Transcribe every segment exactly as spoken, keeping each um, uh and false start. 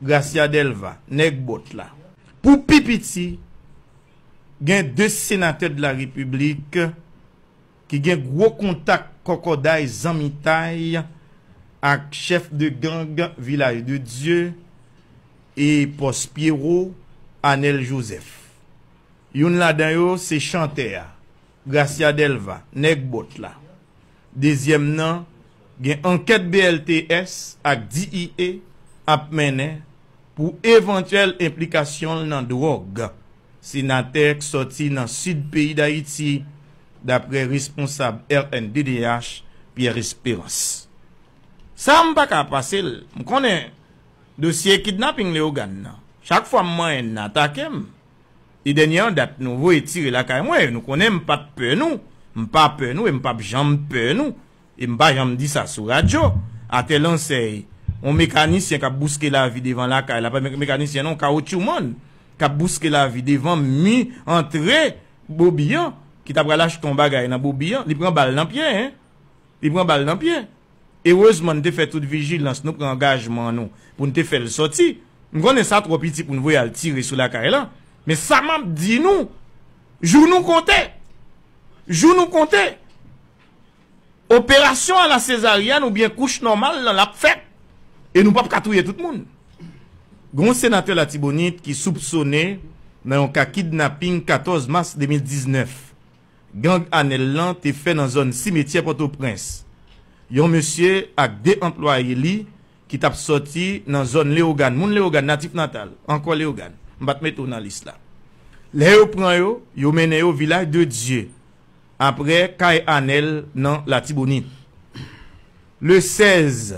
Gracia Delva, nèg bòt la. Pou pi piti, gen de senatè de la Repiblik ki gen gwo kontak kòkòday zanmitay ak chèf de gang Vilaj de Dye e Pòs Pyero, Anèl Jozèf. Youn ladan yo se chantè a, Gracia Delva, nèg bòt la. Dezyèm nan, gen ankèt B L T S ak D E A ap mennen pou evantyèl enplikasyon l nan dwòg. Senatè k sòti nan sid peyi Dayiti, daprè responsab R N D D H, Pierre Espérance. Sa m pa ka pase l. M konnen dosye kidnaping Leyogàn nan. Chak fwa m manyen n atake m. E dènye an dat nou voye tire lakay mwen, nou konnen m pa t pè nou, m pa pè nou e m p ap janm pè nou. E m pa janm di sa sou radyo. Atè Lansèy, yon mekanisyen k ap bouske lavi devan lakay la, pa me- mekanisyen non, kawotchoumann, k ap bouske lavi devan mi antre Bobi an, ki ta pral achte yon bagay nan Bobi an, li pran bal nan pye, en. Li pran bal nan pye. Erezman, n te fè tout vijilans, nou pran angajman nou pou n te fè l sòti. M konnen sa twò piti pou n voye al tire sou lakay la. Men sa m ap di nou, jou nou konte. Jou nou konte. Operasyon a la sezaryèn oubyen kouch nòmal lan, l ap fèt. E nou p ap ka touye tout moun. Gen yon senatè Latibonit ki soupsone nan yon ka kidnaping katòz mas de mil diznèf. Gang Anèl lan te fè nan zòn simetyè Pòtoprens. Yon mesye ak de anplwaye li ki t ap sòti nan zòn Leyogàn. Moun Leyogàn, natif natal, ankò Leyogàn. M pa t mete w nan lis la. Lè yo pran yo, yo mennen yo Vilaj de Dye, aprè kay Anèl nan Latibonit. Le sèz,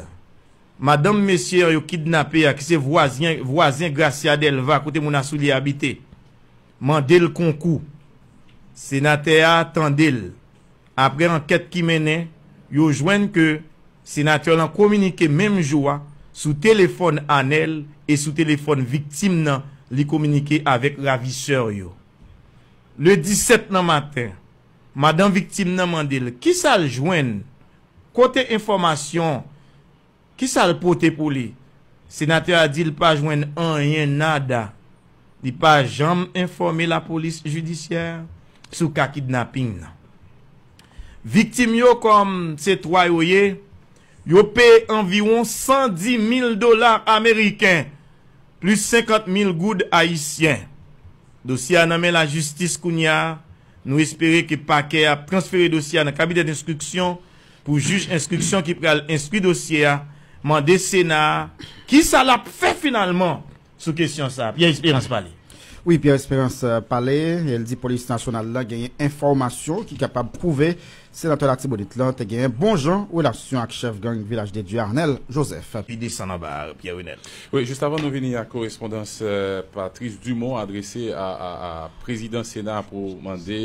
madanm mesye an yo kidnape a, ki se vwazen, vwazen Gracia Delva, kote moun a Soulye abite, mande l konkou. Senatè a tande l. Aprè ankèt ki mennen, yo jwenn ke senatè lan kominike menm jou a sou telefòn Anèl e sou telefòn viktim nan li kominike avèk ravisè yo. Le disèt nan maten, madanm viktim nan mande l kisa l jwenn, kote enfòmasyon, kisa l pote pou li. Senatè a di l pa jwenn anyen, nada. Li pa janm enfòme lapolis jidisyè sou ka kidnaping nan. Viktim yo, kòm se twa yo ye, yo peye anviwon san di mil dola ameriken, plis senkant mil goud ayisyen. Dosye a nan men lajistis kounye a. Nou espere ke pakè a ap transfere dosye a nan kabinè denstriksyon pou jij enstriksyon ki pral enstwi dosye a mande Sena a kisa l ap fè finalman sou kesyon sa a. Pierre Espérance pale. Wi, Pierre Espérance, euh, pale, e l di polis nasyonal la genyen enfòmasyon ki kapab pwouve senatè Latibonit lan te genyen bon jan relasyon ak chèf gang Vilaj de Dye Arnel Joseph. Li desann anba a, Pierre Renel. Wi, jis avan nou vini ak korespondans, euh, Patrice Dumont adrese a, a, a prezidan Sena pou mande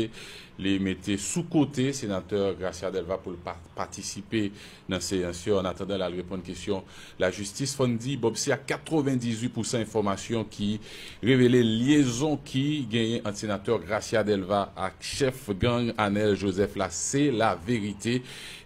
li mete sou kote senatè Gracia Delva pou l pa patisipe nan seyans yo, an atandan l al reponn kesyon lajistis. Fò n di, Bob, se a katrevendizuit pousan enfòmasyon ki revele lyezon ki genyen ant senatè Gracia Delva ak chèf gang Anel Joseph la, se laverite.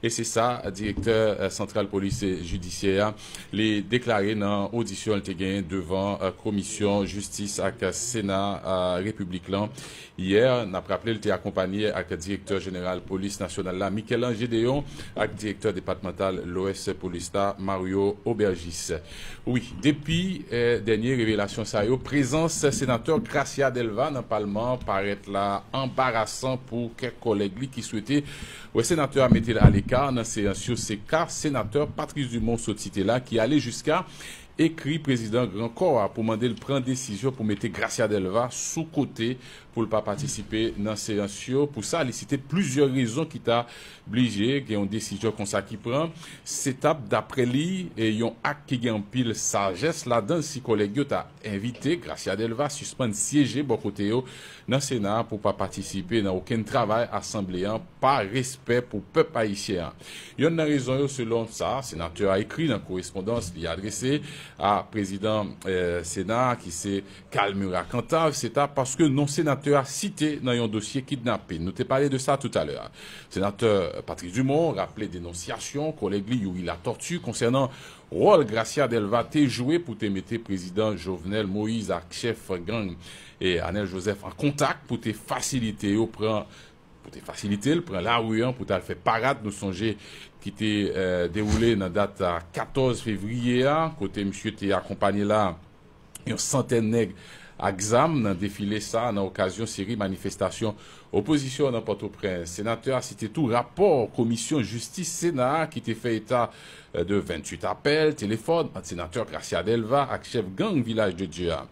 E se sa direktè, eh, santral polis jidisyè a, li deklare nan odisyon li te genyen devan, eh, komisyon jistis ak Sena, eh, repiblik lan. Yè, n ap raple, l te akonpanye ak direktè jeneral polis nasyonal la, Michel-Ange Déon, ak direktè depatmantal Lwès polis la, Mario Aubergis. Wi, depi, eh, dènye revelasyon sa yo, prezans senatè Gracia Delva nan palman an parèt la anbarasan pou kèk kòlèg li ki swete wè senatè a mete l aleka nan seyans yo. Se ka senatè Patrice Dumont sot site la, ki ale jiska ekri prezidan Gran Kò a pou mande l pran desizyon pou mete Gracia Delva sou kote pou l pa patisipe nan seyans yo. Pou sa, li site plizyè rezon ki ta blije gen yon desizyon konsa ki pran. Se t ap, daprè li, e yon ak ki gen anpil sajès ladan l si kòlèg yo ta envite Gracia Delva sispann syeje bò kote yo nan Sena a pou pa patisipe nan okenn travay asanble an pa respè pou pèp ayisyen an. Yonn nan rezon yo, selon sa senatè a ekri nan korespondans li adrese a prezidan, eh, Sena a, ki se Carl Murat Cantave, se ta paske non senatè a site nan yon dosye kidnapin. Nou te pale de sa toutalè a. Senatè Patrick Dumont raple denonsyasyon kòlèg li Youri Latortue konsènan wòl Gracia Delva te jwe pou te mete prezidan Jovenel Moïse ak chèf gang, eh, Arnel Joseph an kontak pou te fasilite yo pran pou te fasilite l pran lari an pou t al fè parad, nou sonje, ki te, eh, dewoule nan dat a katòz fevriye a, kote misye te akonpanye la yon santèn nèg ak zam nan defile sa a nan okazyon seri manifestasyon opozisyon nan Pòtoprens. Senatè a site tou rapò Komisyon Jistis Sena a ki te fè eta, eh, de venntuit apèl telefòn ant senatè Gracia Delva ak chèf gang Vilaj de Dye a.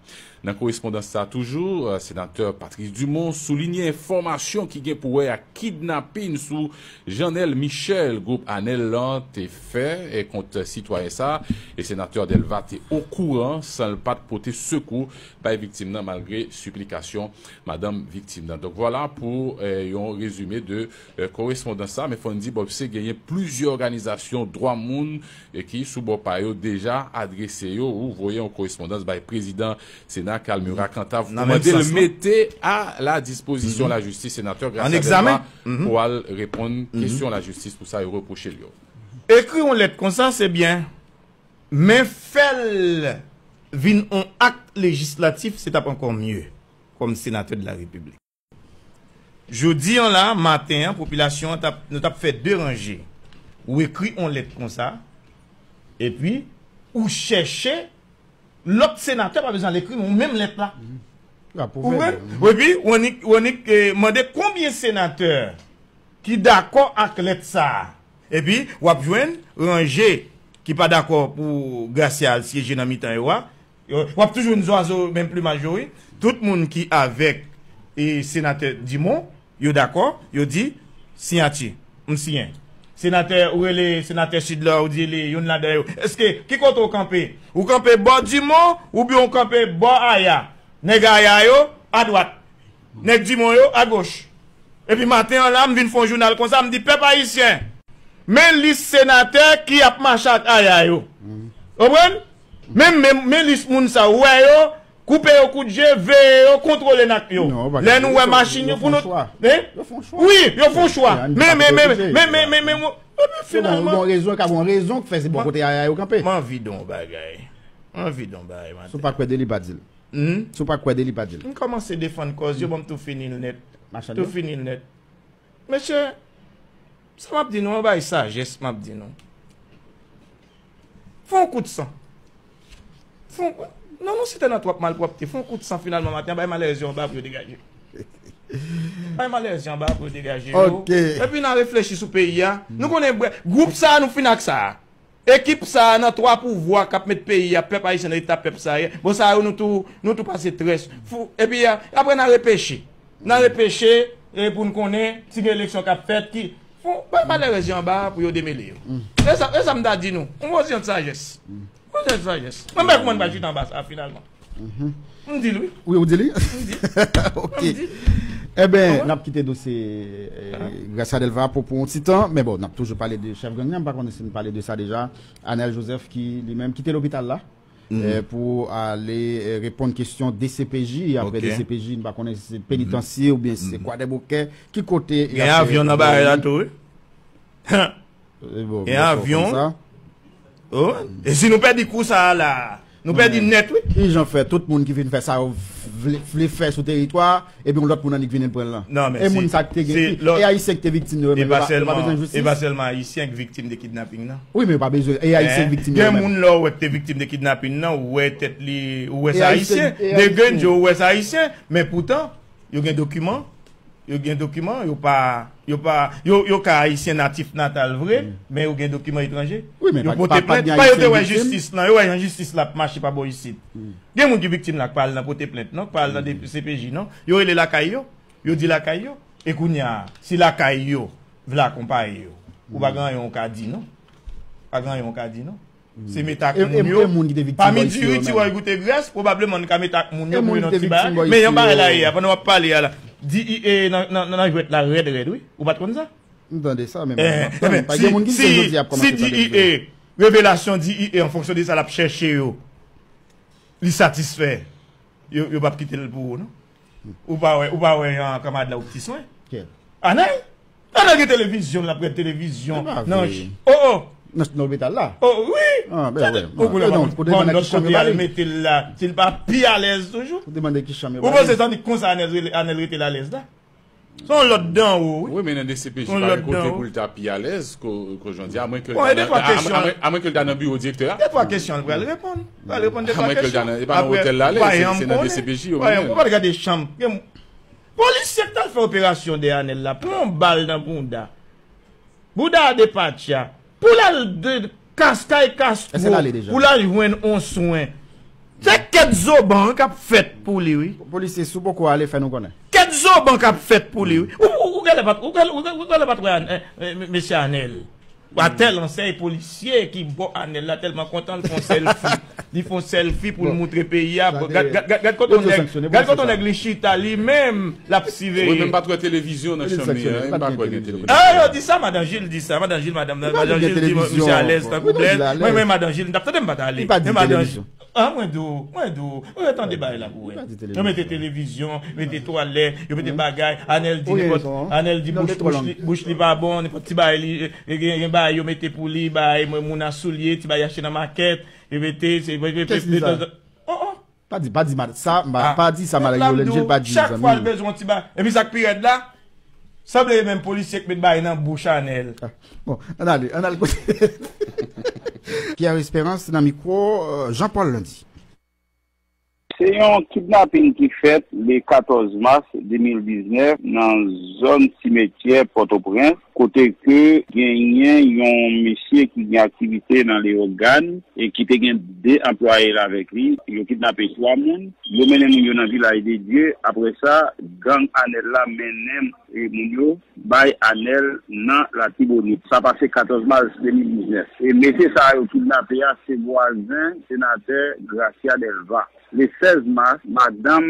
Nan korespondans sa a toujou, eh, senatè Patrice Dumont soulinye enfòmasyon ki gen pou wè ak kidnapin sou Jeanel Michel, gwoup Anel lan te fè, eh, kont sitwayen sa a, e senatè Delva te okouran san l pa t pote sekou bay viktim nan malgre siplikasyon madanm viktim nan. Donk, vwala pou, eh, yon rezime de, eh, korespondans sa a. Men fò n di, Bob, se genyen plizyè òganizasyon dwa moun, eh, ki sou bò pa yo deja adrese yo ou voye yon korespondans bay prezidan Sena Carl Murat Cantave pou mande l mete a la dispozisyon lajistis senatè Gracia Delva pou al reponn kesyon lajistis pou sa yo repwoche l yo. Ekri yon lèt konsa, se byen. Men fè l vin yon ak lejislatif, se t ap ankò mye, kòm senatè de la repiblik. Jodi an la, maten an, popilasyon an t ap, nou t ap fè de ranje. Ou ekri yon lèt konsa, epi ou chèche lòt senatè, pa bezwen al ekri, men ou menm lèt la. Ou konprann? Epi, w annik, w annik, eh, mande konbyen senatè ki dakò ak lèt sa a. Epi, w ap jwenn ranje ki pa dakò pou Gracia al syeje nan mitan yo a. Yo, w ap toujou jwenn zwazo menm plimaj yo, wi. Tout moun ki avèk, eh, senatè Dumont, yo dakò, yo di, siyati, m siyen. Senatè, ou rele senatè Sid la, ou di li, youn ladan yo. Èske, ki kote w kanpe? Ou kanpe bò Dumont, oubyen w kanpe bò Aya? Nèg Aya yo, adwat. Nèg Dumont yo, agoch. Epi maten an la, m vin fè yon jounal konsa, m di, pèp ayisyen, men lis senatè ki ap mache ak Aya yo. Konprann? Men, men, men lis moun sa, ou wè yo, koupe yo kout je, veye yo, kontwole n ak yo. Lè nou wè machin yo pou nou. Wi, yo fè yon chwa. Men, men, men, men, men, men, men, men, men, finalman. Gon rezon, ka gon rezon ki fè se bò kote Aya yo kanpe. M anvi di w yon bagay. M anvi di w yon bagay, maten. Si w pa kwè de li, pa di l. Hmm? Si w pa kwè de li, pa di l. M kòmanse defann kòz yo, bon, m tou fini l nèt. Tou fini l nèt. Mesye, sa m ap di nou, yon bagay sajès m ap di nou. Fè yon kout san. Fè yon, non, nou se te nan twòp malpwòpte. Fè yon kout san finalman maten an, bay malerèz yo anba pou yo degaje. Bay malerèz yo anba pou yo degaje yo. Epi n a reflechi sou peyi a. Nou konnen, gwoup sa a, nou fin ak sa a. Ekip sa a nan twa pouvwa k ap met peyi a, pèp ayisyen nan eta pèp sa a ye. Bon, sa yo nou tou, nou tou pase très. Fou, epi a, apre n a repeche. N a repeche, e pou n konnen, si gen eleksyon k ap fèt, ki, fou, bay malerèz yo anba a pou yo demele yo. E sa, e sa m ta di nou. Yon bon jan de sajès. Yon jan de sajès. Mwen, mwen, mwen pa chita anba sa, finalman. M di l wi. Wi, ou di li? M di. Ok. Enben, n ap kite dosye, eh, Gracia Delva pou, pou yon ti tan, men bon, n ap toujou pale de chèf gang nan, m pa konnen si n pale de sa deja, Anel Joseph ki, li menm, kite lopital la, eh, pou ale, eh, reponn kesyon D C P J, apre D C P J, m pa konnen si se penitansye oubyen si se Kwadèboukè, ki kote y ap, eh, avyon nan bagay la tou, wi. Gen avyon. Oh, e si nou pèdi kou sa a la, nou pèdi nèt, wi. Ki jan fè tout moun ki vin fè sa yo vle, vle fè sou teritwa, epi yon lòt moun annik vin pran l lan? Non, men e moun sa ki te gen, e ayisyen ki te viktim yo menm, yo pa, yo pa bezwen jistis? E pa sèlman ayisyen ki viktim de kidnaping nan. Wi, men yo pa bezwen, e ayisyen ki viktim yo menm. Gen moun la ou wè ki te viktim de kidnaping nan, ou wè tèt li, ou wè se ayisyen. De grenn je ou wè se ayisyen, men poutan, yo gen dokiman. Yo gen dokiman, yo pa, yo pa, yo, yo ka ayisyen natif natal vre, men yo gen dokiman etranje. Yo pote plent. Pa yo te wè jistis lan, yo wè jan jistis la ap mache pa bò isit. Gen moun ki viktim la k pa al nan pote plent non, k pa al nan D C P J non. Yo rele lakay yo, yo di lakay yo. E kounye a, si lakay yo vle akonpaye yo, ou pa gen anyen ou ka di non. Pa gen anyen ou ka di non. Se met ak moun yo. Pami diri, ti wòy, goute grès, pwobableman n ka met ak moun yo pou yo nan ti bagay. Men yon bagay la ye a, pandan w ap pale a la, D E A nan, nan, nan jwèt la rèd, rèd, wi. Ou pa t konn sa? M tande sa, men pa gen moun ki di jodi a ap kòmanse pale de yo. Si D E A, revelasyon D E A, an fonksyon de sa l ap chèche yo, Li satisfè. Yo, yo p ap kite l pou ou, non. Ou pa wè, ou pa wè yon kanmarad la ou ti swen? Kèl? Anèl? Anèl gen televizyon, l ap gad televizyon. Se pa nan vre. Ch-, oh, oh! Nan, nan lopital la? Oh, wi! Ah, ben, wi. Ou konnen, bon, lòt kote a, l mete l la, si l pa pi alèz toujou. Ou demande ki chanm yo ba li. Ou panse tande konsa Anèl rele, Anèl rete l alèz la? Se yon lòd anwo, wi. Wi, men nan D C P J, pa gen kote pou l ta pi alèz ko, ko jodi a, amwen ke l ta nan, amwen, amwen ke l ta nan biwo direktè a. Bon, e de twa kesyon. Bon, e de twa kesyon, l pral reponn. Pral reponn de twa kesyon. Amwen ke l ta nan, e pa nan otèl la, se, se nan D C P J yo mennen l. Ou pa t gade chanm. Gen polisye k t al fè operasyon dèyè Anèl la, pran yon bal nan bounda. Bouda a depatcha. Pou l al de kas, kay kas gwo, pou l al jwenn on swen. Se kèk zoban k ap fèt pou li, wi. Polisye, si w poko ale, fè nou konnen. Kèk zoban k ap fèt pou li, wi. Ou, ou, ou genlè pa t, ou genlè, ou genlè, ou genlè pa t wè An-, eh, eh, mesye Anèl. Atèl ansèy polisye ki bò Anèl la tèlman kontan, l fè on sèlfi. Li fè on sèlfi pou l moutre peyi a. Gad, gad, gad, gad kote yon nèg, gad kote yon nèg li chita, li menm, l ap siveye. Wi, men m pa t wè televizyon nan chanm li an, m pa kwè gen televizyon. Ah, yo di sa, Madan Jil di sa, Madan Jil, madan, Madan Jil di, misye alèz tankou blèz. Mwen, mwen, Madan Jil, m t ap tande, m pa t ale. Men Madan Jil, ah, mwen di w, mwen di w, ou tande bagay la pou wè. Yo mete televizyon, mete twalèt, yo mete bagay, Anèl di nenpòt, Anèl di bouch, bouch li, bouch li pa bon, nenpòt ti bagay li, e, gen, gen bagay yo mete pou li, bagay, mwen, moun a soulye, ti bagay achte nan makèt, yo mete, se, oh, oh. Pa di, pa di mal, sa, pa di sa mal, Yolenn Gilles pa di, mezanmi. Chak fwa l bezwen yon ti bagay. Epi sa k pi rèd la, sanble e menm polisye k met bagay nan bouch Anèl. Ah, bon, ann ale, ann ale kote Pierre Espérance nan mikwo, euh, Jean Paul Landy. Se yon kidnaping ki fèt le katòz mas de mil diznèf nan zòn simetyè Pòtoprens, kote ke genyen yon mesye ki gen aktivite nan Leyogàn e ki te gen de anplwaye l avèk li. Yo kidnape twa moun, yo mennen moun yo nan Vilaj de Dye. Apre sa, gang Anèl la mennen, e, moun yo bay Anèl nan Latibonit. Sa pase katòz mas de mil diznèf. E mesye sa yo kidnape a se vwazen senatè Gracia Delva. Le sèz mas, madanm,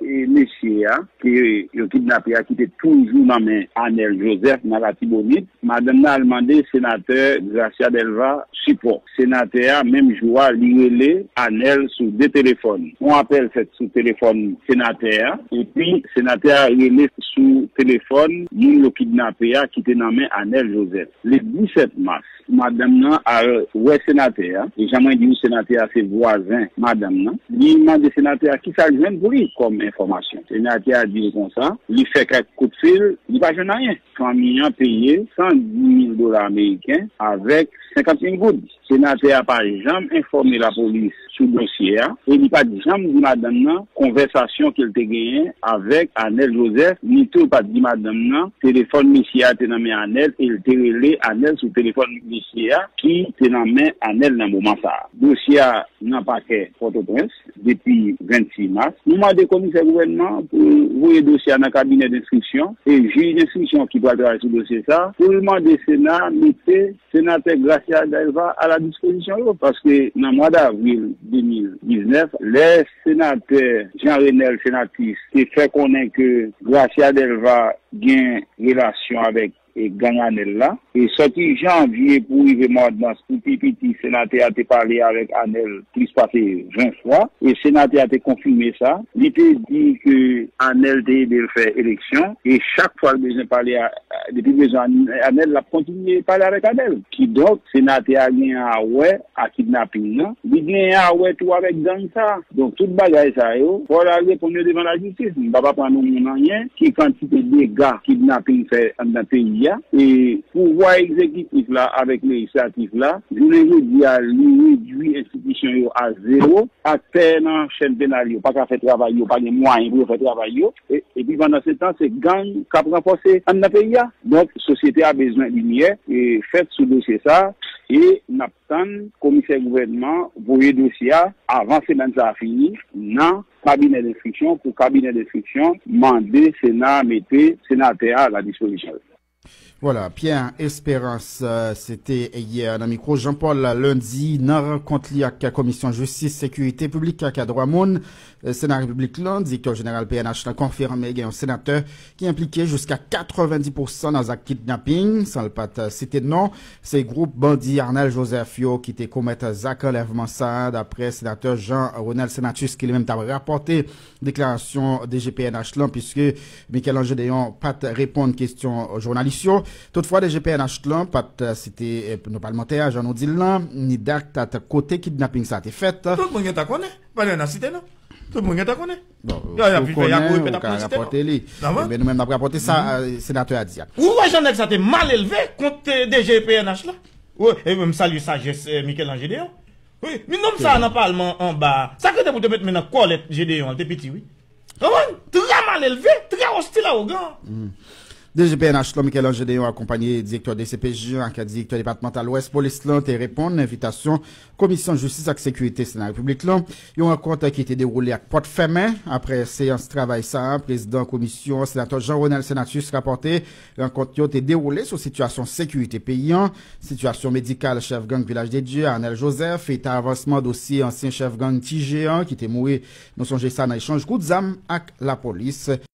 e, mesye a, ke yo kidnape a, ki te toujou nan men Anèl Joseph nan Latibonit, madanm nan al mande senatè Gracia Delva sipò. Senatè a, menm jou a, li rele Anèl sou de telefòn. Yon apèl fèt sou telefòn senatè a, epi senatè a rele sou telefòn moun yo kidnape a ki te nan men Anèl Joseph. Le disèt mas, madanm nan al wè senatè a, e jan mwen di w, senatè a se vwazen madanm nan. Li mande senatè a kisa l jwenn pou li kòm enfòmasyon. Senatè a di l konsa, li fè kèk kout fil, li pa jwenn anyen. Fanmi an peye san dis mil dola ameriken avèk senkant mil goud. Senatè a pa janm enfòme lapolis sou dosye a e li pa t janm di madanm nan konvèsasyon ke l te genyen avèk Anèl Joseph, ni tou l pa t di madanm nan telefòn mesye a te nan men Anèl e l te rele Anèl sou telefòn mesye a ki te nan men Anèl nan moman sa a. Dosye a nan pakè Pòtoprens depi vennsis mas. Nou mande komisè gouvènman pou voye dosye a nan kabinè denstriksyon e jij denstriksyon ki pral travay sou dosye sa a pou l mande Sena mete senatè Gracia Delva a la dispozisyon yo, paske nan mwa davril de mil diznèf, lè senatè Jean Renel Senatus te fè konnen ke Gracia Delva gen relasyon avèk e gang Anèl la. E sòti janvye pou rive mwa mas, pou pi piti, senatè a te pale avèk Anèl plis pase ven fwa. E senatè a te konfime sa. Li te di ke Anèl te ede l fè eleksyon. E chak fwa l bezwen pale a, depi bezwen Anèl, l ap kontinye pale avèk Anèl. Kidonk, senatè a genyen a wè a kidnaping nan. Li genyen a wè tou avèk gang sa. Donk, tout bagay sa yo, fò l al reponn yo devan lajistis. M p ap aprann yon moun anyen, ki kantite dega kidnaping fè anndan peyi a. E pouvwa egzekitif la avèk lejislatif la, jounen jodi a, li redui enstitisyon yo a zewo. Aktè nan chèn penal yo pa ka fè travay yo, pa gen mwayen pou yo fè travay yo. E, epi pandan se tan, se gang k ap ranfòse anndan peyi a. Donk, sosyete a bezwen limyè, e, fèt sou dosye sa. E n ap tann komisè gouvènman voye dosye a avan semèn sa a fini nan kabinè denstriksyon pou kabinè denstriksyon mande Sena mete senatè a a la dispozisyon l. Vwala, Pierre Espérance, euh, se te yè nan mikwo Jean Paul Lundi nan rankont li ak Komisyon Jistis, Sekirite Piblik ak Dwa Moun, euh, Sena Repiblik lan. Direktè Jeneral P N H lan konfime gen yon senatè ki enplike jiska katrevendi pousan nan zak kidnaping, san l pa t site non. Se gwoup bandi Arnel Joseph yo ki te komèt zak anlèvman sa a, daprè senatè Jean Ronel Senatus, ki li menm t ap rapòte deklarasyon D G P N H lan, piske Michel-Ange Deyon pa t reponn kesyon jounalis yo. Toutfwa, D G P N H lan pa t site, eh, nou palmantè a, jan nou di l lan, ni dat ak kote kidnaping sa a te fèt. Tout moun gentan konnen. Pa gen nan site non. Tout moun gentan konnen. Bon, y a, y a ou vin fè, y a konnen, kouri pèt ou ap ka nan site non. Rapòte li. Nan, men nou menm n ap rapòte sa, mhm, eh, senatè a di a. Ou wè jan nèg sa te mal elve kont, eh, D G P N H la? Ou, e m salye sajès, eh, Michel-Ange Deyon. Wi, men nonm sa a nan palman anba a. Sa k rete pou te met men nan kòlèt Gedeon an, l te piti, wi. Konprann? Trè malelve, trè ostil, awogan. D G P N H lan, Michel-Ange Deyon, akonpanye direktè D C P J an ak direktè depatmantal Wès Polis lan, te reponn envitasyon Komisyon Jistis ak Sekirite Sena Repiblik lan. Yon rankont ki te dewoule ak pòt fèmen. Aprè seyans travay sa a, prezidan komisyon an, senatè Jean Ronel Senatus, rapòte rankont yo te dewoule sou sitiyasyon sekirite peyi an, sitiyasyon medikal chèf gang Vilaj de Dye, Arnel Joseph, eta avansman dosye ansyen chèf gang Ti Jeyan ki te mouri, nou sonje sa, nan echanj kout zam ak lapolis.